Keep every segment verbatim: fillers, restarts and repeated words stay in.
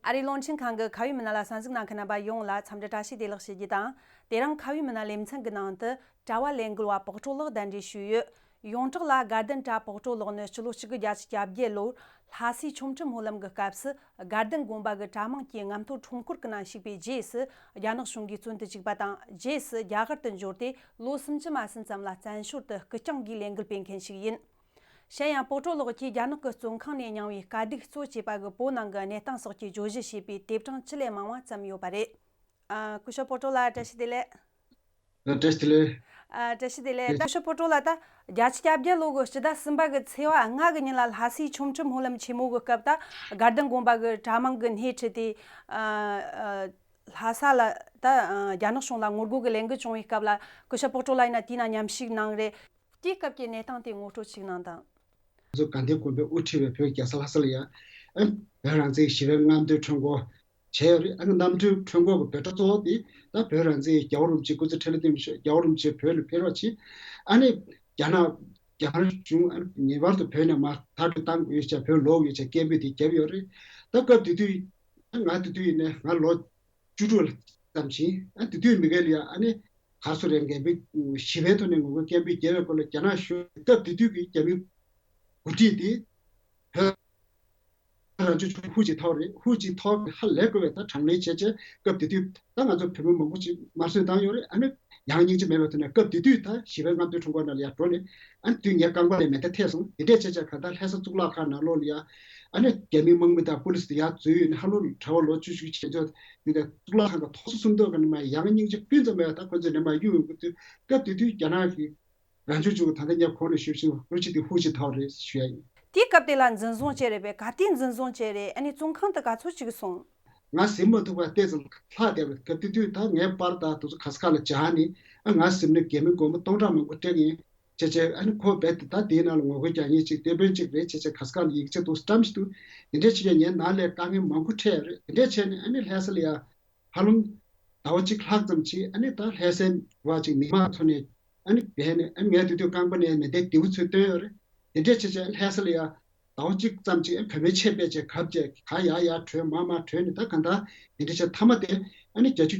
ཨ་རིའི་རླུང་འཕྲིན་ཁང་གི་ཁ་བའི་མི་སྣ་ལ་གསན་གཟིགས་གནང་མཁན་རྣམ་པ་ཡོངས་ལ་འཚམས་འདྲི་བཀྲ་ཤིས་བདེ་ལེགས་ཞུ་རྒྱུ་དང་། དེ་རིང་ཁ་བའི་མི་སྣ་ལེ་ཚན་གྱི་ནང་དུ་དྲ་བ་ལས་འགུལ་བ་པགས་ཀྲོ་ལགས་གདན་འདྲེན་ཞུས་ཡོད། ཡོངས་གྲགས་ལ་དགའ་ལྡན་དྲ་པགས་ཀྲོ་ལགས་ནི་སྤྱི་ལོ་གཅིག་དགུ་བརྒྱད་ཅུ་གྱ་བརྒྱད་ལོར་ལྷ་སའི་ཆོ་འཕྲུལ་སྨོན་ལམ་གྱི་སྐབས་སུ་དགའ་ལྡན་དགོན་པ་གི་གྲྭ་མང་གི་རྔམ་སྟོར་ཁྲོམ་སྐོར་གྱི་ནང་ཞུགས་པའི་རྗེས་སུ། རྒྱ་ནག་གཞུང་གིས་བཙོན་དུ་བཅུག་པ་དང་། རྗེས་སུ་རྒྱ་གར་དུ་འབྱོར་ཏེ་ལོ་སུམ་ཅུ་མ་ཟིན་ཙམ་ལ་བཙན་བྱོལ་དུ་སྐུ་རྐྱང་གིས་ལས་འགུལ་སྤེལ་མཁན་ཞིག་ཡིན། གཞན་ཡང་པོ་ཀྲོ་ལགས་ཀྱིས་རྒྱ་ནག་གི་བཙོན་ཁང་ནས་མྱངས་པའི་དཀའ་སྡུག་གཙོ་བྱས་པ་གི་བོད་ནང་གི་གནས་སྟངས་སོགས་ཀྱི་བརྗོད་གཞི་ཞེས་པའི་དེབ་གྲངས་བཅུ་ལས་མང་བ་བརྩམས་ཡོད་པ་རེད། ཨ། སྐུ་ཞབས་པོ་ཀྲོ་ལགས་བཀྲ་ཤིས་བདེ་ལེགས། ཨ། བཀྲ་ཤིས་བདེ་ལེགས། ཨ། བཀྲ་ཤིས་བདེ་ལེགས། ད་སྐུ་ཞབས་པོ་ཀྲོ་ལགས། ད་བརྒྱད་ཅུ་གྱ་བརྒྱད་ལོ་གི་སྤྱི་ཟླ་གསུམ་པ་གི་ཚེས་པ་ལྔ་གི་ཉིན་ལ་ལྷ་སའི་ཆོ་འཕྲུལ་སྨོན་ལམ་ཆེན་མོ་གི་སྐབས། ད་དགའ་ལྡན་དགོན་པ་གི་གྲྭ་མང་གིས་སྣེ་ཁྲིད་དེ། ཨ། ཨ། ལྷ་ས་ལ་ད་རྒྱ་ནག་གཞུང་ལ་ངོ་རྒོལ་གྱི་ལས་འགུལ་བྱུང་བའི་སྐབས་ལ་སྐུ་ཞབས་པོ་ཀྲོ་ལགས་ཡིན་ན་དེའི་ནང་མཉམ་ཞུགས་གནང་རེད། དེའི་སྐབས་ཀྱི་གནས་སྟངས་དེ་ངོ་སྤྲོད་ཅིག་གནང་དང་། ང་ཚོ་དགའ་ལྡན་དགོན་པས་དབུ་ཁྲིད་པའི་བོད་རྒྱལ་ས་ལྷ་ས་ལ་ཡང་། ཨ། བོད་རང་བཙན་ཞི་བའི་རྔམ་སྟོན་ཁྲོམ་སྐོར་བྱས་ཡོད་རེད། ཨ་ནི་རྔམ་སྟོན་ཁྲོམ་སྐོར་གྱི་འབོད་སྒྲ་གཙོ་བོ་དེ་ད་བོད་རང་བཙན། རྒྱལ་བ་རིན་པོ་ཆེ་སྐུ་ཚེ་ཁྲི་ལོ་བརྟན་པར་ཤོག་རྒྱལ་བ་རིན་པོ་ཆེ་བོད་ལ་ཕེབས་རོགས་གྱིས། ཨ་ནི་རྒྱ་ནག་རྒྱ་གར་གཞུང་། ཨ་ནི་ངེས་པར་དུ་བོད་ནས་མར་དག་སྒྲུབ་བཏང་དགོས་ཡོད་ཅེས། བོད་ལོག་དགོས་ཡོད་ཅེས་སྐད་འབོད་དེ་བརྒྱབ་ཡོད་རེད། ད་སྐབས་དེ་དུས། ཨ། ང་དེ་དུས་ཡིན་ནའི་ང་ལོ་བཅུ་དྲུག་ལ་ཙམ་ཞིག་ཨ། དེ་དུས་མི་སྒེར་ལ་ཡང་། ཨ་ནི་ག་རེ་ཟེར་རེད། འགན་འབོད། ཞི་བའི་ཐོག་ནས་ངོ་རྒོལ་སྐད་འབོད་བརྒྱབ་པའི་སྐོར་ལ་རྒྱ་ནག་གཞུང་། སྐབས་དེ་དུས་ཀྱི་རྒྱ་མི་འགོ་ཁྲིད་དེ་བོད་རང་སྐྱོང་ལྗོངས་ཧུའུ་ཅིན་ཐའོ་རེད། ཧུའུ་ཅིན་ཐའོ་གིས་ཧ་ལས་དགོས་པའི་ད་དྲག་གནོན་བྱས་བྱས། སྐབས་དེ་དུས་ད་ང་ཚོ་བོད་མི་མང་པོ་ཅིག་དམར་གསོད་བཏང་ཡོད་རེད། ཨ་ནི་ཡང་སྙིང་རྗེ་མེད་པའི་ཐོག་ནས་སྐབས་དེ་དུས་ད་ཞི་བའི་རྔམ་སྟོན་ཁྲོམ་སྐོར་ནང་ལ་ཡར་འགྲོ་ནས། ཨ་ནི་དུས་ངའི་རྐང་པ་ལ་མེ་མདའ་ཐེབས་སོང་། དེ་འདྲས་བྱས་བྱས་གང་ལྟར་ལྷ་ས་གཙུག་ལག་ཁང་ནང་ལོགས་ལ་ཡ། ཨ་ནི་རྒྱ་མིའི་དམག་མི་དང་པུ་ལིས་དེ་ཡར་འཛུལ་ཡོད་ནས། ཧ་ལོ་གྲྭ་པ་ལོ་བཅུ་བཞི་བྱེད་ཕྱོགས་དེ་འདྲ་གཙུག་ལག་ཁང་གི་ཐོག་སོ་སུམ་མདོ་གི་ནས་མར་ཡང་སྙིང་རྗེ་སྤུ་ཙམ་མེད་པ། ད་ཁོ་ཚོས་ནས་མར་གཡུག་ཡོང་གི་དུས། སྐབས་དེ་དུས་རྒྱ་ནག་གི་རང་སྐྱོང་ལྗོངས་ཀྱི་ད་ལྟ་ངས་གོང་ནས་ཞུས་བཞིན་ཧུའུ་ཅི་དེ་ཧུའུ་ཅིན་ཐའོ་རེད་ཞུ་ཡ་ཡིན། དེའི་སྐབས་དེ་ལ་འཛིན་བཟུང་བྱས་རེད་པས། ག་དུས་འཛིན་བཟུང་བྱས་རེད། ཨ་ནི་བཙོན་ཁང་དུ་ག་ཚོད་ཅིག་སོང་། ང་ཟིན་མ་ཐུབ་པར་ཏོག་ཙམ་ལྷག་བསྡད་པ་རེད། སྐབས་དེ་དུས་ད་ངའི་པར་དང་དེ་ཚོ་ག་ས་ག་ལ་སྦྱར་ནས། ཨ། ང་ཟིན་ནས་རྒྱ་མི་སྒོར་མོ་སྟོང་ཕྲག་མང་པོ་སྤྲད་ཀྱི་ཡིན་ཅེས་བྱས། ཨ་ནི་ཁོ་རྦད་དེ་ད་དེའི་ནང་ལ་ངོ་རྒོལ་རྒྱག་མཁན་ཅིག་དེད་དཔོན་ཅིག་རེད་ཅེས་བྱས་ག་ས་ག་ལ་ཡིག་ཆ་དེ་ཚོ་བཀྲམ་བཞག་འདུག་དེ་འདྲས་བྱས་ནས་ངའི་ནང་ལ་དཀའ་ངལ་མང་པོ་འཕྲད་ཡོད་རེད། དེ་འདྲས་བྱས་ནས་ཨ་ནི་ལྷ་ས་ལ་ཡ་ཧ་ལམ་ཟླ་བ་གཅིག་ལྷག་ཙམ་ཅིག་ཨ་ནི་ད་ལྷ་སའི་བ་ཅིག་མི་མང་ཚོ་ནས། ཨ་ནི་བས་ནས། ཨ་ནི་ངས་དེ་དུས་རྐང་པ་ནས་མེ་མདའི་མདེའུ་ཚོ་བཏོན་ཡོད་རེད། དེ་འདྲས་བྱས་བྱས་ལྷ་ས་ལ་ཡ་ཟླ་བ་གཅིག་ཙམ་ཅིག་བུད་མེད་ཆས་པས་བྱས་གབ་བྱས། ག་ཡར་ཡར་བྲོས། མར་མར་བྲོས་ནས། ད་གང་ལྟར་དེ་འདྲས་བྱས་མཐའ་མ་དེ། ཨ་ནི་བརྒྱད་ཅུ་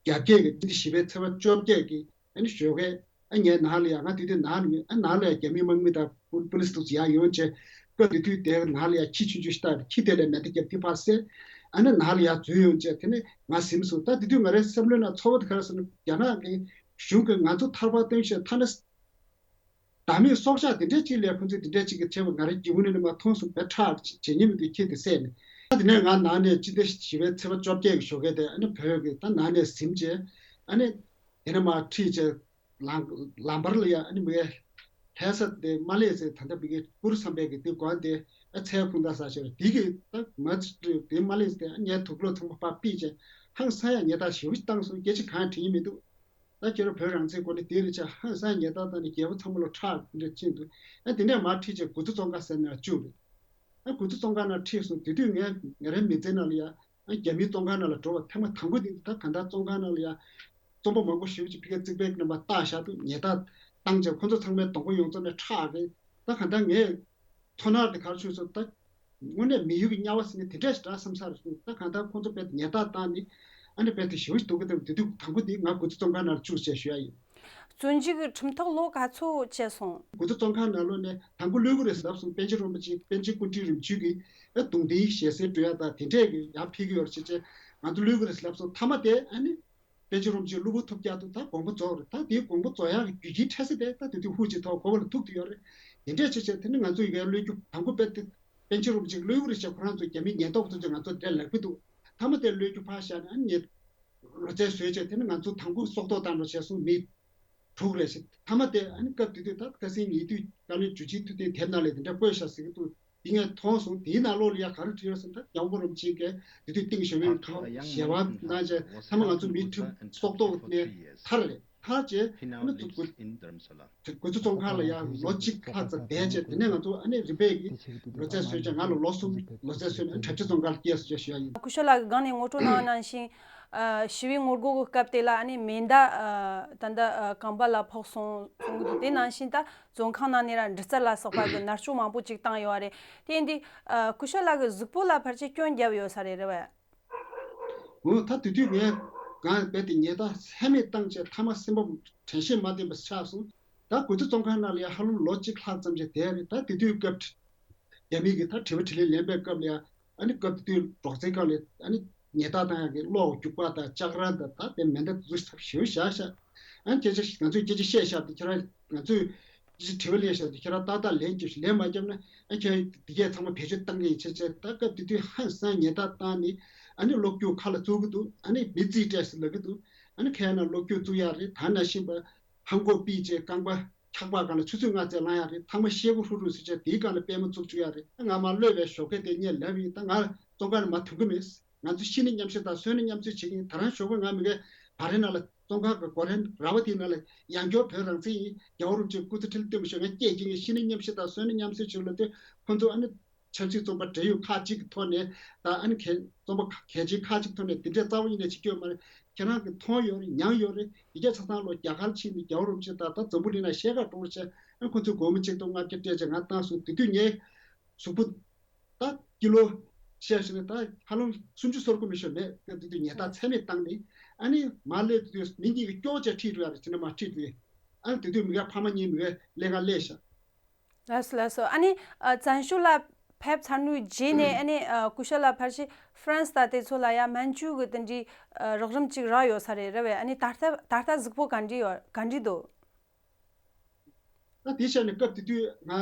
གྱ་བརྒྱད་ཀྱི་སྤྱི་ཟླ་བཞི་པའི་ཚེས་པ་བཅོ་བརྒྱད་ཀྱི། ཨ་ནི་ཞོགས་ཀས། ཨ། ངའི་ནང་ལ་ཡ། ང་དེ་དུས་ནང་ལ་ཡོད། ཨ། ནང་ལ་ཡ་རྒྱ་མིའི་དམག་མི་དང་པུ་པུ་ལིས་དེ་ཚོ་ཡར་ཡོང་བྱས། སྐབས་དེ་དུས་དེ་ནང་ལ་ཡ་ཁྱི་ཆུང་ཆུང་ཞིག་བཏགས། ཁྱི་དེ་ལ་མེ་མདའ་བརྒྱབ། དེ་ཕར་བསད། ཨ་ནི་ནང་ལ་ཡ་འཛུལ་ཡོང་བྱས། དེ་ནས་ང་ཟིན་སོང་། ད་དེ་དུས་ང་རའི་བསམ་བློའི་ནང་ཚོར་བ་དེ་ག་རེ་ཟེར་ན། རྒྱ་ནག་གི་གཞུང་གིས་ང་ཚོ་ཐར་པ་སྟོན་བྱས། ཐ་ན་བདག་མེད་སྲོག་ཆགས་དེ་འདྲས་ཅིག་ལས་ཁོ་ཚོས་དེ་འདྲས་ཅིག་གི་ཁྲལ་བ་ང་རའི་སྒྱེ་མོ་ནས་མར་མཐོང་སོང་། དཔེ་ཁྲག་བྱེད་ཉན་མི་འདུག་ཁྱི་དེ་བསད་ནས། ད་དེ་ནས་ང་ནང་ནས་སྤྱི་ཟླ་བཞི་པའི་ཚེས་པ་བཅོ་བརྒྱད་ཀྱི་ཞོགས་ཀས་དེ། ཨ་ནི་བོད་ཀྱི་ད་ནང་ནས་ཟིན་བྱས། ཨ་ནི་དེ་ནས་མར་ཁྲིད་བྱས། ལམ་ལམ་བར་ལ་ཡ། ཨ་ནི་མི་ལྷ་ས་དེ་མ་ལས་ཟེར། ད་ལྟ་མི་གི་གུ་རུ་བསམ་འཕེལ་གྱི་དེ་དགོན་དེ། ཨ། ཚལ་ཁུང་ད་ཟེར་ཞིག་རེད། དེ་གི་ད་མ་དེ་མ་ལས་ཟེར། ཨ། ངའི་དུག་ལོག་ཚང་མ་ཕར་ཕུད་བྱས། ཧང་སང་ཡ་ཉལ་ཐ་ཞེ་པོ་ཅིག་བཏང་སོང་། སྐད་ཆ་གང་ཡང་དྲན་གྱི་མི་འདུག་ད་ཁྱེད་རང་བོད་རང་བཙན་དགོས་ན་དེ་རེད་ཅེས་ཧང་སང་ཉལ་ཐ་བཏང་ནས་རྒྱལ་པོ་ཚང་མ་ལ་ཁྲག་འདྲ་ཕྱིན་འདུག་ཨ། དེ་ནས་མར་ཁྲིད་བྱས་དགུ་ཚོ་བཙོན་ཁང་ཟེར་ནས་བཅུག་རེད། ཨ། དགུ་ཚོ་བཙོན་ཁང་ནང་ཁྲིད་སོང་། དེ་དུས་ངས་ང་རའི་མི་ཚེ་ནང་ལ་ཡ། ཨ། རྒྱ་མིའི་བཙོན་ཁང་ནང་ལ་འགྲོ་བ་ཐེངས་མ་དང་པོ་དེ། ད་གང་ལྟར་བཙོན་ཁང་ནང་ལ་ཡ་བཙོན་པ་མང་པོ་ཞེ་པོ་ཅིག་ཕ་གིར་རྩིག་པའི་རྣམ་པ་བཏགས་བཞག་འདུག་ཉལ་ཐ་བཏང་བྱས་ཁོ་ཚོ་ཚང་མའི་གདོང་པ་ཡོངས་རྫོགས་ནས་ཁྲག་རེད། ད་གང་ལྟར་ངས་ཚོར་སྣང་དེ་ག་རེ་བྱུང་སོང་། ད་དངོས་གནས་མི་ཡུལ་གྱི་དམྱལ་བ་ཟེར་ནས་དེ་འདྲས་ཞིག་འདྲ་བསམ་ས་རེད་བྱུང་། ད་གང་ལྟར་ཁོ་ཚོ་དཔེ་ཉལ་ཐ་བཏང་ནས། ཨ་ནི་དཔེ་དེ་ཞེ་པོ་ཞིག་སྡུག་གི་འདུག་དེ་དུས་དང་པོ་དེ་ང་དགུ་ཚོ་བཙོན་ཁང་ནང་ལ་བཅུག་ཅེས་ཞུ་ཡ་ཡིན། བཙོན་འཇུག་གི་ཁྲིམས་ཐག་ལོ་ག་ཚོད་བཅད་སོང་། དགུ་ཚོ་བཙོན་ཁང་ནང་ལོགས་ནས་དང་པོ་གློད་དགོས་རེད་ཟེར་ལབ་སོང་། པཎ་ཆེན་རིན་པོ་ཆེ། པཎ་ཆེན་སྐུ་ཕྲེང་རིམ་བྱོན་གྱིས། ཨ། གདུང་འདིའི་ཞལ་གསེར་སྒྲོན་ཡ་དང་དེ་འདྲས་ཀྱི་ཡར་ཕུལ་གྱི་ཡོད་རེད་ཅེས་བྱས། ང་ཚོ་གློད་དགོས་རེད་ཟེར་ལབ་སོང་། མཐའ་མ་དེ་ཨ་ནི་པཎ་ཆེན་རིན་པོ་ཆེ་གློ་བུར་ཐུག་རྒྱག་ཏུ་ད་དགོངས་པ་རྫོགས་རེད། ད་དེའི་དགོངས་པ་རྫོགས་ཡག་གི་རྒྱུ་རྐྱེན་འཕྲད་ས་དེ་ད་དེ་དུས་ཧུའུ་ཅིན་ཐའོ་གོ་བ་ལ་ཐུག་བསྡད་ཡོད་རེད། དེ་འདྲས་བྱས་བྱས་དེ་ནི་ང་ཚོ་ཡི་གེ་གློད་རྒྱུ་དང་པོ་དཔེ་དེ། པཎ་ཆེན་རིན་པོ་ཆེ་གློད་དགོས་རེད་ཅེས་ཁོ་རང་ཚོ་རྒྱ་མི་ཉེན་རྟོག་པ་ཚོས་ང་ཚོ་དེ་ལབ་ཀྱི་འདུག་མཐའ་མ་དེ་གློད་རྒྱུ་ཕར་བཞག་ནས། ཨ་ནི་ལོ་ཙཱའི་བཟོས་བྱས་དེ་ནི་ང་ཚོ་དང་པོ་སྲོག་ཐོག་བཏང་འགྲོ་བྱས་སོང་། མི་དྲུག་རེ་ཞིག་མཐའ་མ་དེ། ཨ་ནི་སྐབས་དེ་དུས་ད་ཁ་སང་ཉེ་དུས་བཀའ་བློན་འཇུ་ཆེན་ཐུབ་བསྟན་དེབ་ནང་ལ་དེ་འདྲ་བཀོད་བཞག་ཟེར་གྱི་འདུག་དེ་ངས་མཐོང་སོང་། དེའི་ནང་ལོགས་ལ་ཡ་ག་རེ་བྲིས་ཡོད་ཟེར་ན། ད་ཡང་བོ་རིན་པོ་ཆེ་གིས་དེ་དུས་ཏིང་ཞོ་ཡོན་ཁང་ཞལ་པར་གནང་བྱས། མཐའ་མ་ང་ཚོ་མི་དྲུག་སྲོག་ཐོག་ནས་ཐར་རེད། ཐར་བྱས། ཨ་ནི་དགུ་ཚོ་བཙོན་ཁང་ལ་ཡ་ལོ་གཅིག་ལྷག་ཙམ་བསྡད་བྱས། དེ་ནས་ང་ཚོ་ཨ་ནི་རིམ་པས་ཀྱིས་ལོ་ཙཱའི་བཟོས་བྱས། ང་ལ་ལོ་གསུམ་ལོ་ཙཱའི་བཟོས་ནས་ཨ་ནི་གྲྭ་ཆས་བཙོན་ཁང་ལ་སྐྱེལ་སོང་ཞེས་ཞུ་ཡ་ཡིན། སྐུ་ཞབས་ལགས་ཀྱིས་སྒང་ནས་ངོ་སྤྲོད་གནང་བ་ནང་བཞིན། ཨ། ཞི་བའི་ངོ་རྒོལ་གྱི་སྐབས་དེ་ལ་ཨ་ནི་མེ་མདའ་ཨ་ད་ལྟ་ཨ་གམ་པ་ལ་ཕོག་སོང་སོང་གི་འདུག་དེ་ནང་བཞིན་ད་བཙོན་ཁང་ནང་ནས་ར་འདྲི་རྩད་ལ་སོགས་པ་གི་མནར་གཅོད་མང་པོ་ཅིག་བཏང་ཡོད་རེད། དེ་ཡིན་དུས་ཨ་སྐུ་ཞབས་ལགས་ཀྱི་གཟུགས་པོ་ལ་ཕལ་ཆེར་སྐྱོན་བརྒྱབ་ཡོད་ས་རེད། རེད་བས། འོ་ད་དེ་དུས་ངས་གང་རྦད་དེ་ཉེས་རྡུང་ཚད་མེད་བཏང་བྱས་མཐའ་མ་སེམས་པ་དྲན་ཤེས་མ་ལྡན་པ་ཆགས་སོང་། ད་གུ་ཙི་བཙོན་ཁང་ནང་ལ་ཡ་ཧ་ལམ་ལོ་གཅིག་ལྷག་ཙམ་ཞིག་བསྡད་རེད། ད་དེ་དུས་སྐབས་རྒྱ་མི་གིས་ད་དྲི་བ་དྲིས་ལན་ལེན་པའི་སྐབས་ལ་ཡ་ཨ་ནི་སྐབས་དེ་དུས་རོགས་རྩེད་ཁང་ལ་ཨ་ནི་ཉེས་རྡུང་བཏང་ཡག་གི་གློག་རྒྱུག་པ་དང་ལྕགས་ར་དང་ད་དེ་མེ་མདའ་དེ་ཚོ་ཞེ་པོ་བཞག་ཤག་ཨ་ནི་སྐད་ཆ་ང་ཚོས་སྐད་ཆ་བཤད་ཤག་དེ་ཁྱེད་རང་ང་ཚོས་སྐད་ཆ་དྲི་བ་ལེན་ཤག་དེ་ཁྱེད་རང་ཏག་ཏག་ལན་རྒྱབ་ཤག་ལན་མ་བརྒྱབ་ན་ཨ་ཁྱེད་རང་དེ་གས་ཚང་མ་བེད་སྤྱོད་བཏང་གི་ཡིན་བྱས་བྱས། ད་སྐབས་དེ་དུས་ཧང་སང་ཉེས་རྡུང་བཏང་ནས་ཨ་ནི་གློག་རྒྱུག་ཁ་ལ་བཙུགས་ཀྱི་འདུག་ཨ་ནི་མི་རྩིས་སྤྲད་ཟེར་ལབ་ཀྱི་འདུག་ཨ་ནི་ཁ་ཡ་ན་གློག་རྒྱུག་བཙུགས་ཡག་རེད། ད་ནང་བཞིན་པ། ཧང་གོག་པིས་བཅས་རྐང་པ་འཁྱག་པ་སྒང་ལ་ཆུ་ཚོད་ལྔ་ཙམ་ལངས་ཡག་རེད། ཐང་མ་ཤེལ་སྒོ་ཧྲུག་ཧྲུག་ཟེར་བྱས་དེའི་སྒང་ལ་པད་མ་བཙུགས་བཅུག་ཡག་རེད། ང་མར་གློད་པའི་ཞོགས་ཀས་དེ་ངས་ལབ་ཡིན། ད་ང་བཙོན་ཁང་ནས་མར་ཐོན་གི་མེད། ང་ཚོ་ཤི་ནས་མཉམ་བསྲེས་དང་གསོན་ནས་མཉམ་བསྲེས་བྱེད་ཀྱི་ཡིན། ད་རང་ཞོགས་པ་ང་མི་གའི་བ་རེ་ནང་ལ་བཙོན་ཁང་གི་སྒོ་རའི་ར་བ་དེའི་ནང་ལ་ཡང་སྐྱར་བོད་རང་བཙན་ཡིན། རྒྱལ་བ་རིན་པོ་ཆེ་སྐུ་ཚེ་ཁྲི་ལོ་བརྟན་པར་ཤོག་ང་སྐད་ཅིག་ངས་ཤི་ནས་མཉམ་བསྲེས་དང་གསོན་ནས་མཉམ་བསྲེས་བྱེད་ཀྱི་ལབ་དུས་ཁོ་ཚོ་ཨ་ནི། ཆབ་སྲིད་བཙོན་པ་བགྲེས་ཡོད་ཁག་ཅིག་གི་ཐོག་ནས་ད་ཨ་ནི་གལ་བཙོན་པ་གལ་ཆེན་ཁག་ཅིག་ཐོག་ནས་དེ་འདྲའི་རྩ་བ་ཉིད་ནས་བྱེད་ཀྱི་ཡོད་མ་རེད། ཁྱེད་རང་གིས་མཐོང་ཡོད་རེད། མྱངས་ཡོད་རེད། དེ་གས་ཆ་ཚང་ལོ་རྒྱ་གར་ཕྱིན་ནས་རྒྱལ་བ་རིན་པོ་ཆེ་དང་ད་འཛམ་བུ་གླིང་ནང་བཤད་ག་འགྲོ་བར་བྱས། ཨ་ཁོ་ཚོས་སྒོར་མོ་གཅིག་སྟོང་ལྔ་བརྒྱ་སྤྲད་བྱས་ང་བཏང་སོང་། དེ་དུས་ངའི་གཟུགས་པོ་ད་ཀི་ལོ་བཤད་ཞིག་ནས་ད་ཧ་ལམ་སུམ་ཅུ་སོ་དགུ་མི་ཤོར་མེད། སྐབས་དེ་དུས་ཉེས་རྡུང་ཚད་མེད་བཏང་ནས་ཨ་ནི་མར་སླེབས་དུས་མི་གཉིས་ཀྱིས་སྐྱོར་བྱས་ཁྲིད་འགྲོ་ཡ་རེད། དེ་ནས་མར་ཁྲིད་འགྲོ་ཡ། ཨ་ནི་དེ་དུས་མི་ག་ཕ་མ་གཉིས་མི་གའི་ལས་ཀ་སླེབས་ཤག་ལགས་སོ་ལགས་སོ། ཨ་ནི་ཨ་བཙན་བྱོལ་ལ་ཕེབས་ཚར་ནུས་རྗེས་ནས་ཨ་ནི་ཨ་སྐུ་ཞབས་ལགས་ཕལ་ཆེར་ཧྥ་རན་སི་དང་དེ་ཚོ་ལ་ཡ་སྨན་བཅོས་ཀྱི་དེ་འདྲའི་ཨ་རོགས་རམ་ཅིག་རག་ཡོད་ས་རེད། རེད་བས། ཨ་ནི་ད་ལྟ་ད་ལྟ་གཟུགས་པོ་ག་འདྲ་ཡོད། ག་འདྲ་འདུག་ད་དེ་བྱས་ནས་སྐབས་དེ་དུས་ང་ཨ་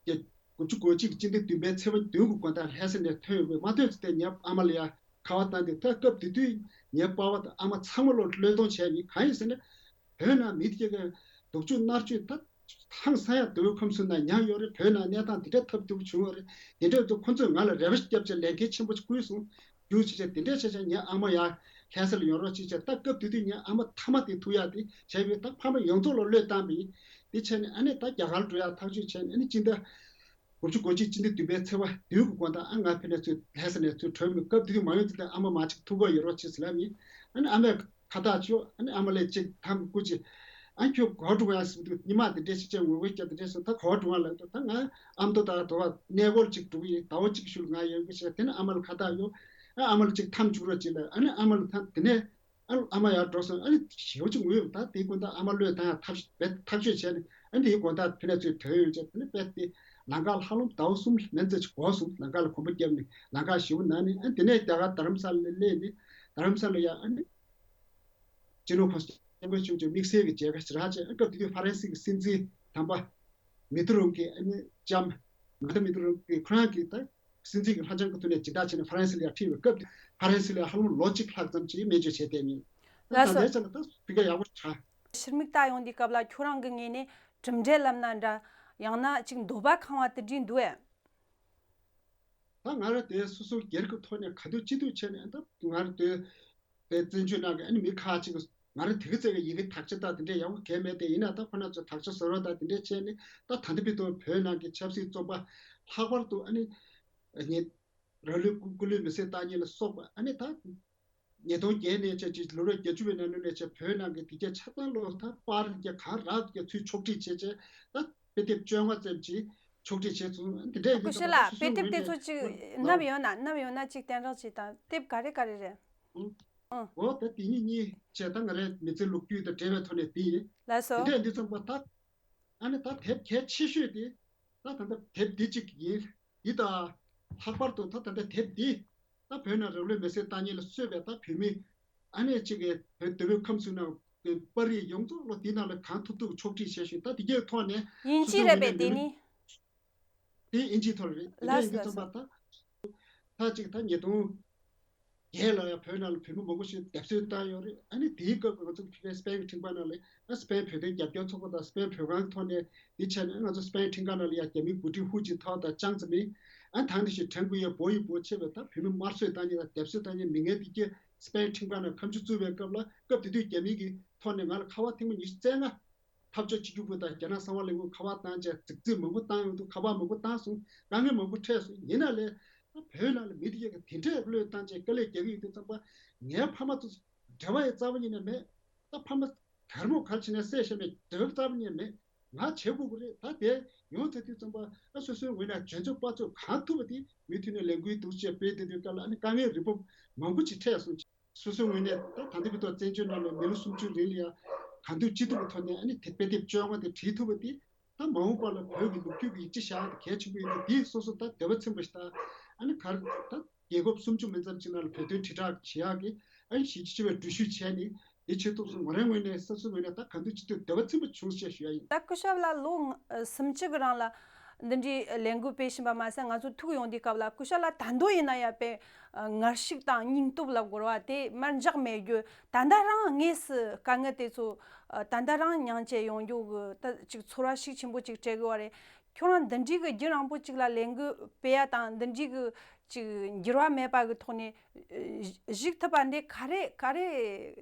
དགུ་བཅུ་གོ་གཅིག་སྤྱི་ཟླ་བདུན་པའི་ཚེས་པ་བདུན་གྱི་དགོང་དག་ལྷ་ས་ནས་ཐོན་ཡོང་བས། མ་ཐོན་ཚེ་དེ་ངའི་ཨ་མ་ལ་ཡ་ཁ་པར་བཏང་སྟེ། ད་སྐབས་དེ་དུས་ངའི་པ་ཕ་དང་ཨ་མ་ཚང་མ་ལོ་བློས་གཏོང་བྱས་ནས། གང་ཡིན་ཟེར་ན། བོད་ནང་མི་དེ་གའི་སྡུག་སྦྱོང་མནར་གཅོད་ད་ཧང་སང་ཡག་དུ་བའི་ཁམས་སུ་ན་མྱངས་ཡོད་རེད། བོད་ནང་གནས་སྟངས་དེ་འདྲ་ཐབས་སྡུག་བྱུང་བ་རེད། དེ་འདྲ་དུ་ཁོ་ཚོས་ང་ལ་རེ་བ་བརྒྱབ་བྱས་ལས་འགན་ཆེན་པོ་ཞིག་བསྐུལ་སོང་། རྒྱུགས་བྱས་བྱས་དེ་འདྲ་བྱས་བྱས་ངའི་ཨ་མ་ཡར་ལྷ་ས་ལ་ཡོང་རོགས་བྱས་བྱས། ད་སྐབས་དེ་དུས་ངའི་ཨ་མ་མཐའ་མ་དེ་ཐུག་ཡག་དེ་བྱས་པས། ད་ཕ་མ་ཡོངས་རྫོགས་ལ་བློས་བཏང་བས། དེ་བྱས་ནས་ཨ་ནི་ད་རྒྱ་གར་འགྲོ་ཡག་ཐག་གཅོད་བྱས་ནས། ཨ་ནི་སྤྱི་ཟླ་དགུ་བཅུ་གོ་གཅིག་སྤྱི་ཟླ་བདུན་པའི་ཚེས་པ་བདུན་གྱི་དགོང་དག་ཨ་ང་ཕ་ནས་ཚུར་ལྷ་ས་ནས་ཚུར་བྲོས་མི། སྐབས་དེ་དུས་མ་ཡོང་ཚེ་ད་ཨ་མ་མ་གཅིག་ཐུག་ག་ཡོད་རོགས་བྱེད་ཟེར་ལབ་ཡིན། ཨ་ནི་ཨ་མས་ཁ་བཏགས་ཅིག་ཨ་ནི་ཨ་མ་ལགས་ཅིག་དམ་བསྐུལ་ཅིག་ཨ་ཁྱོད་ག་པར་འགྲོ་གི་ཡིན་ཟེར་དུས། ཉི་མ་དེ་འདྲས་ཤིག་ཅིག་ངུ་འབོད་རྒྱབ་དེ་འདྲས་སོང་། ད་ག་པར་འགྲོ་གི་ཡིན་ལབ་དུས། ད་ང་ཨ་མདོ་དང་དོ་བ་གནས་སྐོར་ཅིག་འགྲོ་གི་ཡིན། ཟླ་བ་གཅིག་གི་ཤུལ་ང་ཡོང་གི་ཟེར། དེ་ནས་ཨ་མ་ལ་ཁ་བཏགས་ཡོད། ཨ་ཨ་མ་ལ་ཅིག་དམ་བཅུག་རོགས་ཅིག་ལབ། ཨ་ནི་ཨ་མ་ལ་ད་དེ་ནས་ཨ་ཨ་མ་ཡར་འགྲོ་སོང་། ཨ་ནི་ཞེ་པོ་ཅིག་ངུས་ཡོད། ད་དེའི་དགོང་དག་ཨ་མ་བློས་བཏང་ཡག་ཐབས་རྦད་ཐག་ཆོད་བྱས་ནས། ཨ་ནི་དེའི་དགོང་དག་ཕ་ནས་ཚུར་ཐོན་ཡོང་བྱས། དེ་ནས་དཔེ་དེ་ལམ་ཁ་ལ་ཧ་ལམ་ཟླ་བ་གསུམ་མན་ཙམ་ཅིག་འགོར་སོང་། ལམ་ཁ་ལ་གོམ་པ་བརྒྱབ་ནས་ལམ་ཁ་ཞེ་པོ་ན་ནས། ཨ་ནི་དེ་ནས་རྒྱ་གར་རྡ་རམ་ས་ལ་ལ་སླེབས་ནས། རྡ་རམ་ས་ལ་ཡ་ཨ་ནི་སྤྱི་ནོར་གོང་ས་སྐྱབས་མགོན་ཆེན་པོ་མཆོག་དམིགས་བསལ་གྱི་མཇལ་ཁ་ཞིག་རག་བྱས། ཨ་སྐབས་དེ་དུས་ཧྥ་རན་སི་གི་སྲིད་འཛིན་དམ་པ་མི་ཏི་རོང་གི་ཨ་ནི་ལྕམ་མ་ད་མི་ཏི་རོང་གི་ཁོ་རང་གིས་ད་སྲིད་འཛིན་གྱི་ལྷ་ལྕམ་གྱི་ཐོག་ནས་སྦྱིན་བདག་བྱས་ནས་ཧྥ་རན་སི་ལ་ཡར་ཁྲིད་པའི་སྐབས་དེ། ཧྥ་རན་སི་ལ་ཡར་ཧ་ལམ་ལོ་གཅིག་ལྷག་ཙམ་ཅིག་སྨན་བཅོས་བྱས་བསྡད་མྱོང་། ད་ལགས་སོ། ད་ལྟའི་ཆ་ལ་ད་ཕ་གིར་ཡག་པོ་ཞིག་ཆགས། ཕྱིར་མིག་ལྟ་ཡོང་དུས་སྐབས་ལ་ཁྱོད་རང་གི་ངོས་ནས་གྲུབ་འབྲས་ལབ་ན་འདྲ། ཡང་ན་ཅིག་འདོད་པ་ཁེངས་པ་དེ་འདྲ་འདུག་ཨེ། ད་ང་རང་དེ་སོ་སོ་སྒེར་གྱི་ཐོག་ནས་ག་དུས་ཅི་ཐུབ་བྱས་ནས། ད་ང་རང་དེ་དེ་བཙན་བྱོལ་ནང་གི་ཨ་ནི་མི་ཁག་ཅིག་གིས་ང་རང་དེ་ག་ཚད་ཀྱི་ཡི་གེ་དག་ཆ་དང་དེ་འདྲས་ཡག་པོ་གང་མེད་དེ། ཡིན་ན་ད་ཁོ་རང་ཚོས་དག་ཆ་བཟོ་རོགས་དང་དེ་འདྲས་བྱས་ནས། ད་ད་ལྟ་བར་དུ་བོད་ནང་གི་ཆབ་སྲིད་བཙོན་པ་ལྷག་པར་དུ་ཨ་ནི་ཉེ་རང་ལུས་སྐུ་སྐུ་ལུས་མེ་སྲེག་བཏང་མཁན་ལ་སོགས་པ། ཨ་ནི་ད་ཉིས་སྟོང་བརྒྱད་ནས་བྱས་ཅིག་ལོ་རབས་བརྒྱད་ཅུ་བའི་ནང་ནས་བྱས་བོད་ནང་གི་དེ་གས་ཆ་ཚང་ལོ་ད་པར་གྱི་ག་རག་གི་ཚུལ་ཕྱོགས་སྒྲིག་བྱས་བྱས། ད་དཔེ་དེབ་བཅོ་ལྔ་ཙམ་ཅིག་ཕྱོགས་སྒྲིག་བྱས་སོང་། དེ་འདྲ་ཡིན་དུས་ཙམ་པ་ད་སོ་སོའི་ངོས་ནས་ཨོ། ལགས་སོ། ནམ་ཡོང་ན་ནམ་ཡོང་ན་ཅིག་གཏན་རགས་ཅིག་དང་དེབ་ག་རེ་ག་རེ་རེད། ཨང་། ཨོ་ད་དེ་གཉིས་གཉིས་བྱས། ད་ང་རའི་མི་ཚེ་ལོ་རྒྱུས་དང་འབྲེལ་བའི་ཐོག་ནས་དེ་ཡིན། ལགས་སོ། དེ་འདྲ་ཡིན་དུས་ཙམ་པ་ད། ཨ་ནི་ད་དེབ་གལ་ཆེ་ཤོས་དེ། ད་ད་ལྟ་དེབ་འདི་གཅིག་ཡིན། འདི་དང་ལྷག་པར་དུ་ད་ད་ལྟ་དེབ་འདི་ད་བོད་ནང་རང་ལུས་མེར་སྲེག་བཏང་མཁན་ལ་གསོས་པའི་ད་བོད་མི་ཨ་ནི་གཅིག་གི་བོད་དོལ་པོའི་ཁམས་གསུམ་ནང་གི་པར་རིས་ཡོངས་རྫོགས་ལོ་འདི་ནང་ལ་གང་ཐུབ་ཐུབ་ཕྱོགས་སྒྲིག་བྱས་ཤིང་། ད་འདི་གའི་ཐོག་ནས་དབྱིན་ཇི་རེད་པས་དེ་ནི། དེ་དབྱིན་ཇིའི་ཐོག་རེད། དེ་འདྲ་ཡིན་དུས་ཙམ་པ་ད། ད་ཅིག་ད་ཉིས་སྟོང་བརྒྱད་ལ་ཡང་བོད་ནང་ལ་བོད་མི་མང་པོ་ཞིག་སྡེབ་གསོད་བཏང་ཡོད་རེད། ཨ་ནི་དེའི་སྐབས་ང་ཚོ་ཕ་གིའི་སྤེན་ཁྲིམས་ཁང་ནང་ལ་ཨ་སྤེན་བོད་དོན་རྒྱབ་སྐྱོར་ཚོགས་པ་དང་སྤེན་བོད་ཁང་གི་ཐོག་ནས་དེ་བྱས་ནས་ང་ཚོ་སྤེན་ཁྲིམས་ཁང་ནང་ལ་ཡང་རྒྱ་མིའི་འགོ་ཁྲིད་ཧུའུ་ཅིན་ཐའོ་དང་ཅང་ཙེ་མིན། ཨ་ཐང་དེ་བཞིན་ཁྲེང་ཀུ་ཡེ་པོ་ཡི་པོ་བྱས་པའི་ད་བོད་མི་དམར་གསོད་བཏང་མཁན་དང་སྡེབ་གསོད་བཏང་མཁན་མི་ངན་དེ་གྱད་སྤེན་ཁྲིམས་ཁང་ནང་ཁ་མཆུ་བཙུགས་པའི་སྐབས་ལ། སྐབས་དེ་དུས་རྒྱ་མི་གི་ཐོག་ནས་ང་ལ་ཁ་པར་ཐེངས་མ་ཉི་ཤུ་རྩ་ལྔ། འཐབ་ཕྱོགས་གཅིག་གྱུར་པུའུ་དང་རྒྱ་ནག་གསང་བ་ལས་ཁུངས་ཁ་པར་བཏང་བྱས་རྫིག་རྫིག་མང་པོ་བཏང་ཡོང་དུས། ཁ་པར་མང་པོ་བཏང་སོང་། དཀའ་ངལ་མང་པོ་འཕྲད་སོང་། ཡིན་ན་ལས་ ད་བོད་ནང་ལ་མི་དེ་གས་དེ་འདྲས་བློས་བཏང་བྱས་དཀའ་ལས་རྒྱག་གི་ཡོད་དུས་ཙམ་པ། ངའི་ཕ་མ་ཚོ་འབྲེལ་བ་ཡི་རྩ་བ་ཉིད་ནས་མེད། ད་ཕ་མ་གར་མོ་གར་བྱས་ནས་བསད་བཞག་མེད། འབྲེལ་བ་རྩ་བ་ཉིད་ནས་མེད། ང་བྱེད་དགོས་ཀྱི་རེད། ད་དེ་ཡོང་ཚར་དུས་ཙམ་པ། ཨ་སོ་སོའི་ངོས་ནས་འཇོན་ཚོད་དཔག་ཚོད་གང་ཐུབ་པ་དེ་མུ་མཐུད་ནས་ལས་འགུལ་འདུག་ཅེས་སྤེལ་བསྡད་དུས་སྐབས་ལ། ཨ་ནི་དཀའ་ངལ་རིགས་པ་མང་པོ་ཅིག་འཕྲད་སོང་། སོ་སོའི་ངོས་ནས་ད་ད་ལྟ་བར་དུ་བཙན་བྱོལ་ནང་ལ་མི་ལོ་སུམ་ཅུ་རིང་ལ་ཡང་གང་ཐུབ་ཅི་ཐུབ་ཀྱི་ཐོག་ནས། ཨ་ནི་དེ་དཔེ་དེབ་བཅོ་ལྔ་དེ་བྲིས་ཐུབ་པ་དེ། ད་མ་འོངས་པ་ལ་བོད་ཀྱི་ལོ་རྒྱུས་ཀྱི་ཡིག་ཆ་བཞག་ཡག་དེ་གལ་ཆེན་པོ་ཡིན་དུས། དེ་སོ་སོ་ད་དད་པ་ཚིམ་པ་ཞིག་དང་། ཨ་ནི་གར་ད་རྒྱལ་ཁབ་སུམ་ཅུ་མིན་ཙམ་ཅིག་ནང་ལ་བོད་དོན་དྲིལ་བསྒྲགས་བྱེད་ཡག་གི། ཨ་ནི་གཞི་རྒྱ་ཆེ་བའི་འགྲུལ་བཞུད་བྱས་ནས་དེ་བྱེད་ཐུབ་སོང་། ང་རའི་ངོས་ནས་སོ་སོའི་ངོས་ནས་ད་གང་ཐུབ་ཅི་ཐུབ་དད་པ་ཚིམ་པ་བྱུང་ཞེས་ཞུ་ཡ་ཡིན། ད་སྐུ་ཞབས་ལགས་ལོ་ང་ཨ་སུམ་ཅུ་གི་རིང་ལ་འདི་འདྲའི་ལས་འགུལ་སྤེལ་བཞིན་པ་མ་ཟད། ང་ཚོ་ཐུག་ཡོང་དུས་སྐབས་ལ་སྐུ་ཞབས་ལགས་ད་དུང་ཡིན་ན་ཡང་དཔེ་ཨ་ངར་ཤུགས་དང་སྙིང་སྟོབས་ལ་རྒོལ་བ་དེ་མར་འཇགས་མེད་རྒྱུ། ད་ལྟ་རང་དངོས་སུ་དཀའ་ངལ་དེ་ཚོ་ཨ་ད་ལྟ་རང་མྱངས་བྱས་ཡོང་རྒྱུ་གི་ད་ཅིག་ཚོར་བ་ཤུགས་ཆེན་པོ་ཅིག་སྤྲད་དགོས་པ་རེད། ཁྱོད་རང་འདི་འདྲའི་གི་རྒྱུན་རིང་པོ་ཅིག་ལ་ལས་འགུལ་སྤེལ་ཡ་དང་། འདི་འདྲའི་གི་ཅིག་འགྱུར་བ་མེད་པ་གི་ཐོག་ནས་ཨ་བཞུགས་ཐུབ་པ་འདི་ག་རེ་ག་རེ་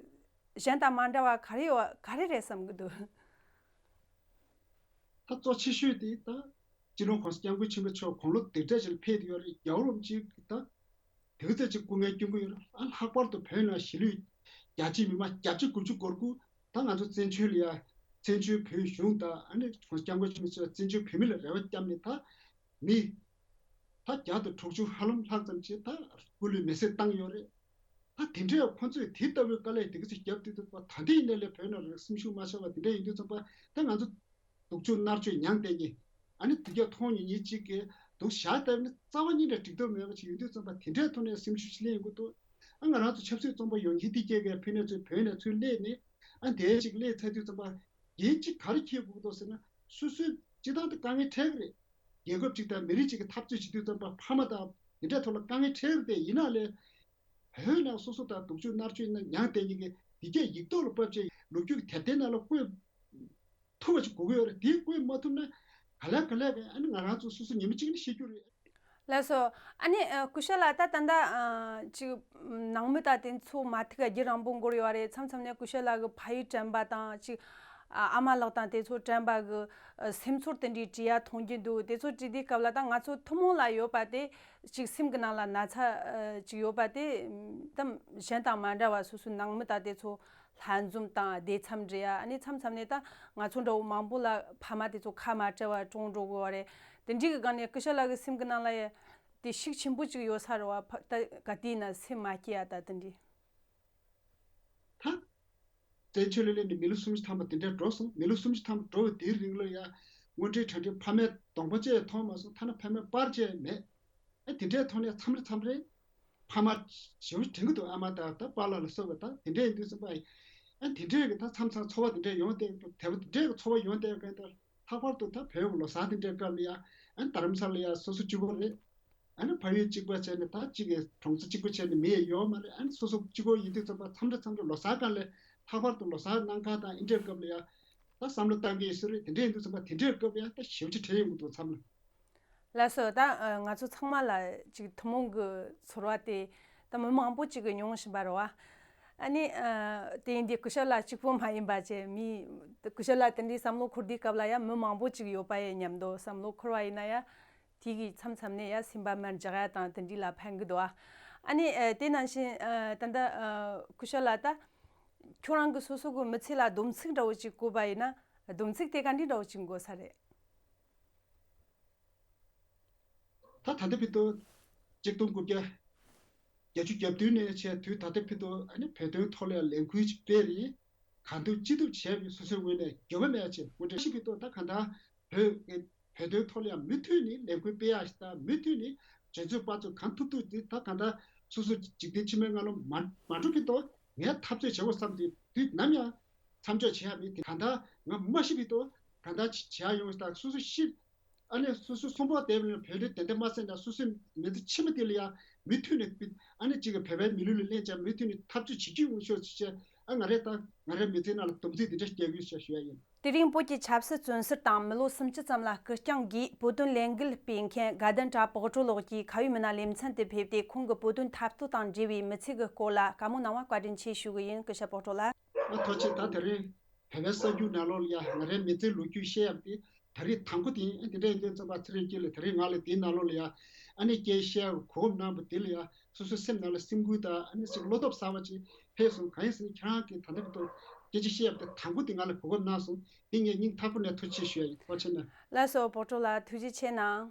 གཞན་དང་མ་འདྲ་བ་ག་རེ་ཡོད་ག་རེ་རེད་བསམ་གི་འདུག་ད་གཙོ་ཆེ་ཤོས་དེ་ད་སྤྱི་ནོར་༸གོང་ས་༸སྐྱབས་མགོན་ཆེན་པོ་མཆོག་དགུང་ལོ་དེ་འདྲ་ཞིག་ལ་ཕེབས་ཡོད་རེད། རྒྱལ་བ་རིན་པོ་ཆེ་ད་དེ་ག་ཚད་ཅིག་སྐུ་ངལ་སྐྱོན་གྱི་ཡོད་རེད། ཨ་ལྷག་པར་དུ་བོད་ནང་གཞིས་ལུས་རྒྱ་ཆེའི་མི་མང་བརྒྱད་ཅུ་དགུ་བཅུ་འགོར་ཁུལ། ད་ང་ཚོ་བཙན་བྱོལ་ལ་ཡ་བཙན་བྱོལ་བོད་གཞུང་དང་། ཨ་ནི་༸གོང་ས་༸སྐྱབས་མགོན་ཆེན་པོ་མཆོག་བཙན་བྱོལ་བོད་མི་ལ་རེ་བ་བརྒྱབ་ནས། ད་མི་ད་བརྒྱ་དང་དྲུག་ཅུ་ཧ་ལམ་ལྷག་ཙམ་ཅིག་ད་སྐུ་ལུས་མེར་སྲེག་བཏང་ཡོད་རེད། ད་དེ་འདྲའི་ཁོ་ཚོས་དེ་ལྟ་བུའི་དཀའ་ལས་དེ་ག་ཚོད་བརྒྱབ་དུས། ད་ལྟ་ཡིན་ནའི་ལས་བོད་ནང་ལ་སེམས་ཤུགས་མ་ཆག་པ་དེ་འདྲ་ཡིན་དུས་ཙམ་པ། ད་ང་ཚོ་སྡུག་སྦྱོང་མནར་གཅོད་མྱངས་བསྡད་མཁན། ཨ་ནི་དེ་ག་མཐོང་མྱོང་མཁན་ཅིག་གིས་སྡུག་བཤགས་བཏང་ན་རྩ་བ་ཉིད་ནས་འགྲིག་ཐབས་མེད་པ་ཅིག་ཡིན་དུས་ཙམ་པ། དེ་འདྲའི་ཐོག་ནས་སེམས་ཤུགས་ཅིག་ལེན་དགོས་འདུག་ཨ་ང་རང་ཚོ་ཆབ་སྲིད་བཙོན་པ་ཡོང་མཁན་དེ་གས་ཀྱིས་ཕ་ནས་ཚུར་བོད་ནས་ཚུར་སླེབས་ནས། ཨ་དེ་ཅིག་སླེབས་ཚར་དུས་ཙམ་པ་འགན་ཅིག་ག་རེ་འཁྱེར་དགོས་འདུག་ཟེར་ན། སོ་སོའི་སྤྱི་བཏང་དུ་དཀའ་ངལ་འཕྲད་ཀྱི་རེད། རྒྱལ་ཁབ་ཅིག་དང་མི་རིགས་ཅིག་གི་འཐབ་རྩོད་བྱེད་དུས་ཙམ་པ། ཕ་མ་དང་དེ་འདྲའི་ཐོག་ལ་དཀའ་ངལ་འཕྲད་ཀྱི་རེད། ཡིན་ན་ལས་བོད་ནང་སོ་སོ་དང་སྡུག་སྦྱོང་མནར་གཅོད་ནང་མྱངས་བསྡད་མཁན་གྱི་དེ་གས་ཡིག་ཐོག་ལ་ཕབ་བྱས། ལོ་རྒྱུས་ཀྱི་དེབ་ཐེར་ནང་ལ་བཀོད་ཐུབ་པ་ཅིག་དགོས་ཀྱི་ཡོད་རེད། དེ་བཀོད་མ་ཐུབ་ན་ག་ལེ་ག་ལེ་གི། ཨ་ནི་ང་རང་ཚོ་སོ་སོ་ཉི་མ་གཅིག་ནི་ཤི་རྒྱུ་རེད། ལགས་སོ། ཨ་ནི་ཨ་སྐུ་ཞབས་ལགས། ད་ད་ལྟ་ཨ་ཅིག་ནང་མི་དང་དེ་ཚོ་མ་ཐུག་ག་རྒྱུན་རིང་པོ་འགོར་ཡོད་རེད། མཚམས་མཚམས་ནས་སྐུ་ཞབས་ལགས་ཀྱི་ཕ་ཡུལ་དྲན་པ་དང་། ཅིག་ཨ་ཨ་མ་ལགས་དང་དེ་ཚོ་དྲན་པ་གི་ཨ་སེམས་ཚོར་དེ་འདྲའི་བྲིས་ཡ་མཐོང་རྒྱུ་འདུག་དེ་ཚོ་བྲིས་དུས་སྐབས་ལ། ད་ང་ཚོ་ཐུན་མོང་ལ་ཡོད་པ་དེ་ཅིག་སེམས་ཀྱི་ནང་ལ་ན་ཚ་ཨ་ཅིག་ཡོད་པ་དེ། ད་གཞན་དང་མ་འདྲ་བ། སོ་སོའི་ནང་མི་དང་དེ་ཚོ་ལྷན་འཛོམས་དང་བདེ་འཚམས་འདྲ་ཡ། ཨ་ནི་མཚམས་མཚམས་ནས་ད་ང་ཚོ་འདྲ་བོ་མང་པོ་ལ་ཕ་མ་དེ་ཚོ་ཁ་མ་བྲལ་བར་གྲོངས་འགྲོ་དགོས་པ་རེད། དེ་འདྲའི་གི་སྒང་ནས་སྐུ་ཞབས་ལགས་ཀྱི་སེམས་ཀྱི་ནང་ལ་ཡ་དེ་ཤུགས་ཆེན་པོ་ཅིག་ཡོད་ས་རེད་བ། ཕ་ད་ག་དུས་ཡིན་ན་སེམས་མ་སྐྱིད་ཡ་ད་དེ་འདྲའི། ད་བཙན་བྱོལ་ལ་སླེབས་ནས་མི་ལོ་སུམ་ཅུ་ཐམ་པ་དེ་འདྲ་འགྲོ་སོང་། མི་ལོ་སུམ་ཅུ་ཐམ་པ་འགྲོ་བའི་དེའི་རིང་ལ་ཡ་དངོས་འབྲེལ་དྲ་འབྲེལ་ཕ་མའི་གདོང་པ་བཅས་མཐོང་མ་སོང་། ཐ་ན་ཕ་མའི་པར་བཅས་མེད། ཨ་དེ་འདྲའི་ཐོག་ནས་མཚམས་རེ་མཚམས་རེ་ཕ་མ་ཞེ་པོ་དྲན་གྱི་འདུག་ཨ་མ་དང་ད་པཱ་ལགས་ལ་སོགས་པ་དང་དེ་འདྲ་ཡིན་དུས་ཙམ་པ། ཨ་དེ་འདྲའི་གི་ད་མཚམས་མཚམས་ཚོར་བ་དེ་འདྲ་ཡོང་བསྡད། དེ་འདྲའི་གི་ཚོར་བ་ཡོང་བསྡད་མཁན་དེ་ལྷག་པར་དུ་ད་བོད་ཀྱི་ལོ་གསར་དེ་འདྲའི་སྐབས་ལ་ཡ། ཨ་རྡ་རམ་ས་ལ་ཡ་སོ་སོ་གཅིག་པོ་རེད། ཨ་ནི་ཕ་ཡུལ་གཅིག་པ་བྱས་ནས། ད་གཅིག་གི་གྲོང་ཚོ་གཅིག་པ་བྱས་ནས་མི་ཡང་ཡོད་མ་རེད། ཨ་ནི་སོ་སོ་གཅིག་པོ་ཡིན་དུས་ཙམ་པ། མཚམས་རེ་མཚམས་རེ་ལོ་གསར་སྒང་ལ། ལྷག་པར་དུ་ལོ་གསར་གནམ་གང་དང་དེ་འདྲའི་སྐབས་ལ་ཡ་ད་བསམ་བློ་བཏང་གི་ཡོད་ས་རེད། དེ་འདྲ་ཡིན་དུས་ཙམ་པ་དེ་འདྲའི་སྐབས་ལ་ཡ་ད་ཞེ་པོ་ཅིག་དྲན་ཡོང་གི་འདུག་མཚམས་ལ། ལགས་སོ། ད་ཨ་ང་ཚོ་ཚང་མ་ལ་ཅིག་ཐུན་མོང་གི་ཚོར་བ་དེ་ད་མི་མང་པོ་ཅིག་གིས་མྱོང་བཞིན་པ་རེད་བ། ཨ་ནི་ཨ་དེ་ཡིན་དུས་སྐུ་ཞབས་ལགས་གཅིག་པོ་མ་ཡིན་པ་བྱས། མི་སྐུ་ཞབས་ལགས་དེ་འདྲའི་བསམ་བློ་འཁོར་དུས་སྐབས་ལ་ཡ་མི་མང་པོ་ཅིག་ཡོད་པ་ཡི་མཉམ་དུ་བསམ་བློ་འཁོར་བ་ཡིན་ན་ཡ། དེ་གི་མཚམས་མཚམས་ནས་ཡ་སེམས་པ་མར་འཇགས་ཡ་དང་དེ་འདྲའི་ལ་ཕན་གི་འདུག་ཨ། ཨ་ནི་ཨ་དེ་ནང་བཞིན་ཨ་ད་ལྟ་ཨ་སྐུ་ཞབས་ལགས། ད་ཁྱོད་རང་གི་སོ་སོ་གི་མི་ཚེ་ལ་སྡོམ་ཚིག་འདྲ་བོ་ཅིག་བཀོད་པ་ཡིན་ན། སྡོམ་ཚིག་དེ་ག་འདྲའི་འདྲ་བོ་ཅིག་འགོད་ས་རེད། ད་ད་ལྟ་བར་དུ་ཆིག་སྟོང་དགུ་བརྒྱ་བརྒྱད་ཅུ་གྱ་བདུན་ནས་བྱས་དུས་ད་ལྟ་བར་དུ། ཨ་ནི་བོད་དོན་ཐོག་ལ་ཡང་ལས་འགུལ་ཅིག་སྤེལ་རེད། གང་ཐུབ་ཅི་ཐུབ་བྱས་པའི་སོ་སོའི་ངོས་ནས་འགྱོད་པ་མེད་ཅེས་ངོ་སྤྲོད་ཞུ་གི་འདུག་ད་གང་ལྟར་བོད་བོད་དོན་ཐོག་ལ་ཡང་མུ་མཐུད་ནས་ལས་འགུལ་སྤེལ་ཡག་ཞིག་དང་། མུ་མཐུད་ནས་འཇོན་ཚོད་དཔག་ཚོད་གང་ཐུབ་ཐུབ་དེ། ད་གང་ལྟར་སོ་སོ་འཇིག་རྟེན་ཕྱི་མའི་ངང་ལ་མ་མ་འགྲོ་གི་འདུག་ངས་འཐབ་རྩོད་བྱེད་དགོས་བསམ་དུས་དུས་ནམ་ཡང་མཚམས་འཇོག་བྱེད་ཡག་མེད་དེ། གང་ལྟར་ང་མ་ཤི་གི་འདུག་གང་ལྟར་བྱེད་ཡག་ཡོང་ཞིག་དང་། སོ་སོ་ཤི། ཨ་ནི་སོ་སོའི་གསོན་པོ་དེ་བས་ན་བོད་འདི་དེ་འདྲ་མ་ཟེར་ན། སོ་སོའི་མི་ཚེ་ཕྱི་མ་དེ་ལ་ཡང་མུ་མཐུད་ནས། ཨ་ནི་གཅིག་གི་བོད་པའི་མི་ལུས་ལ་ལེན་བྱས་མུ་མཐུད་ནས་འཐབ་རྩོད་བྱེད་རྒྱུ་ཡོང་ཤོག་ཅེས། ཨ་ང་རེ་ད་ང་རེ་མི་ཚེའི་ནང་ལ་སྡོམ་ཚིག་འདི་འདྲ་རྒྱག་གི་ཡོད་ཟེར་ཞུ་ཡ་ཡིན། དེ་རིང་བོད་ཀྱི་ཆབ་སྲིད་བཙོན་ཟུར་དང་མི་ལོ་སུམ་ཅུ་ཙམ་ལ་སྐུ་རྐྱང་གིས་བོད་དོན་ལས་འགུལ་སྤེལ་མཁན་དགའ་ལྡན་གྲྭ་པོ་ཏྲོ་ལགས་ཀྱིས་ཁ་བའི་མི་སྣ་ལེ་ཚན་དུ་ཕེབས་ཏེ། ཁོང་གི་བོད་དོན་འཐབ་རྩོད་དང་འབྲེལ་བའི་མི་ཚེ་གི་སྐོར་ལ་བཀའ་མོལ་གནང་བ་བཀའ་དྲིན་ཆེ་ཞུ་གི་ཡིན། སྐུ་ཞབས་པོ་ཏྲོ་ལགས། ཨ་ཐུགས་རྗེ་ཆེ། ད་དེ་རིང་བོད་པའི་གསར་འགྱུར་ནང་ལོགས་ལ་ཡ་ང་རའི་མི་ཚེའི་ལོ་རྒྱུས་བཤད་ཡག་དེ་ད་རེས་དང་པོ་དེ་ཡིན། དེ་འདྲ་ཡིན་དུས་ཙམ་པ་ཚེ་རིང་སྐྱིད་ལགས་དེ་རིང་ང་ལ་དེའི་ནང་ལོགས་ལ་ཡ་ ཨ་ནི་སྐད་བཤད་ཡག་གོ་སྐབས་གནང་བ་དེ་ལ་ཡང་སོ་སོའི་སེམས་ནང་ལ་སེམས་འགུལ་དང་ཨ་ནི་ཅིག་བློ་སྟོབས་གསར་པ་ཅིག་འཕེལ་སོང་། གང་ཡིན་ཟེར་ན་ཁྱེད་རང་གིས་ད་ལྟ་བར་དུ་སྐད་ཆ་བཤད་ཡག་དེ་དང་པོ་དེ་ང་ལ་གོ་སྐབས་གནང་སོང་། དེ་ངས་སྙིང་ཐག་པ་ནས་ཐུགས་རྗེ་ཆེ་ཞུ་ཡ་ཡིན། ཐུགས་རྗེ་ཆེ་གནང་། ལགས་སོ། བོད་ཕྲུག་ལགས་ཐུགས་རྗེ་ཆེ་གནང་།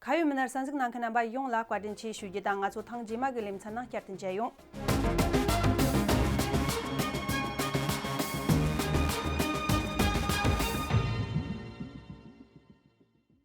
ཁ་ཡོད་མི་སྣར་གསན་གཟིགས་གནང་མཁན་རྣམ་པ་ཡོངས་ལ་བཀའ་དྲིན་ཆེ་ཞུ་རྒྱུ་དང་། ང་ཚོ་ཐེངས་རྗེས་མ་གི་ལེ་ཚན་ནང་བསྐྱར་དུ་མཇལ་ཡོང་།